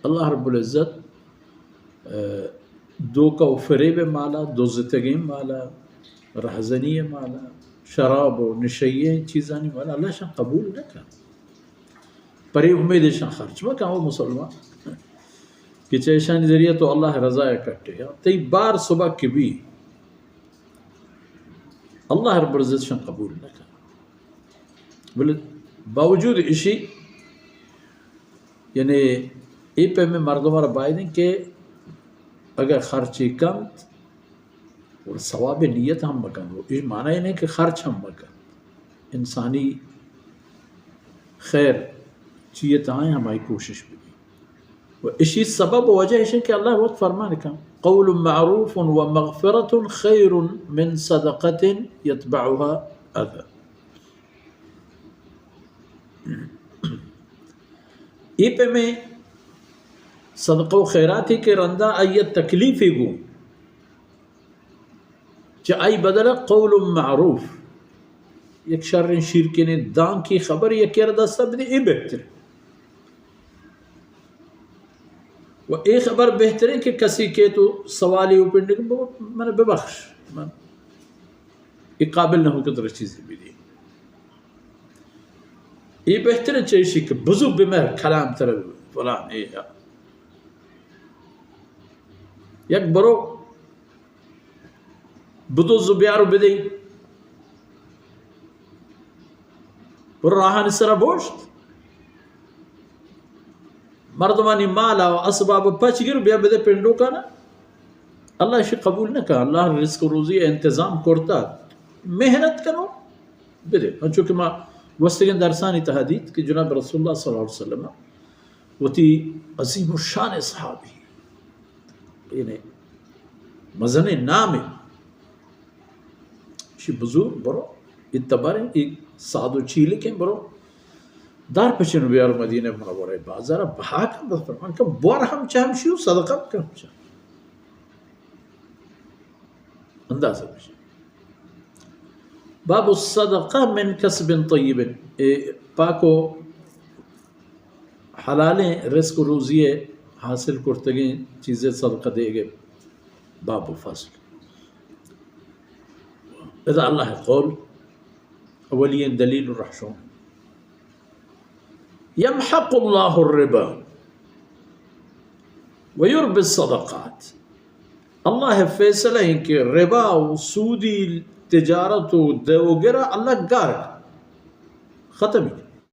اللہ رب العزت، اه، دھوکہ و فریب مالا، دزتگیں مالا، رہزنی مالا، شراب و نشئی چیزانی مالا، اللہ شان قبول نہ کن۔ پرے امید شان خرچ مکن، او مسلمان، کہ چہ ایشانی ذریعہ تو اللہ رضا کٹے۔ تئی بار سبک کہ بی، اللہ رب العزت شان قبول نہ کن۔ بلے باوجود اشی، یعنی اے پیمیں مردم را باید انت کہ اگر خرچے کنت، اور ثواب نیت ہم مکنت، اور اے معنی نہیں کہ خرچ ہم مکنت، انسانی خیر چیئے تہا ہمائی کوشش بکنت۔ و اشی سبب و وجہ اش انت کہ اللہ وت فرمان کن، قول معروف و مغفرة خیر من صدقة یتبعها اذی۔ اے پیمیں صدقہ و خیراتے کہ رندا آئی تکلیفے گوں، چہ آئی بدل قول معروف، یک شریں شیرکنیں دانکی خبر یکے را دستا بدے، اے بہتر۔ و اے خبر بہتریں کہ کسی کہ تو سوالی اوپنڈ کہ بابا من ببخش، من اے قابل نہ ہوں کہ ترا چیزی بدی۔ اے بہتریں چہ ایشی کہ بزو بمر کلام تر فلان اے یا۔ یک برو بدز و بیار و بدئی۔ برو راہانی سرا بوشت۔ مردمانی مالا و اسباب پچ گر بیا بدے پنڈوکانا۔ اللہ اشی قبول نہ کن۔ اللہ رزق و روزی انتظام کرتا۔ محنت کنو، بدے۔ انچو کہ ما گوستگیں درسانی تہا دیت کہ جناب رسول اللہ صلی اللہ علیہ وسلم وتی عظیم الشان صحابی، یعنی مزنیں نامے، شی بزور برو، اے تبریں، اے ساد و چیلکیں، برو دار پچن بیار مدینہ منورہ بازار بہا کن، بس فرمان کن، بور ہم چہ ہمشی و صدقہ کن ہم چہ۔ اندازہ بشی۔ باب الصدقہ من کسب طیب، اے پاک و حلالیں رزق و روزی ء حاصل کرتگیں چیزے صدقہ دیگ ء باب و فصل۔ ادا اللہ ء قول، اولی دلیل و رہشون۔ یمحق اللہ الربا ویربی الصدقات۔ اللہ ء فیصلہ ایں کہ ربا و سودی تجارت و دے و گرا اللہ گار کن، ختم۔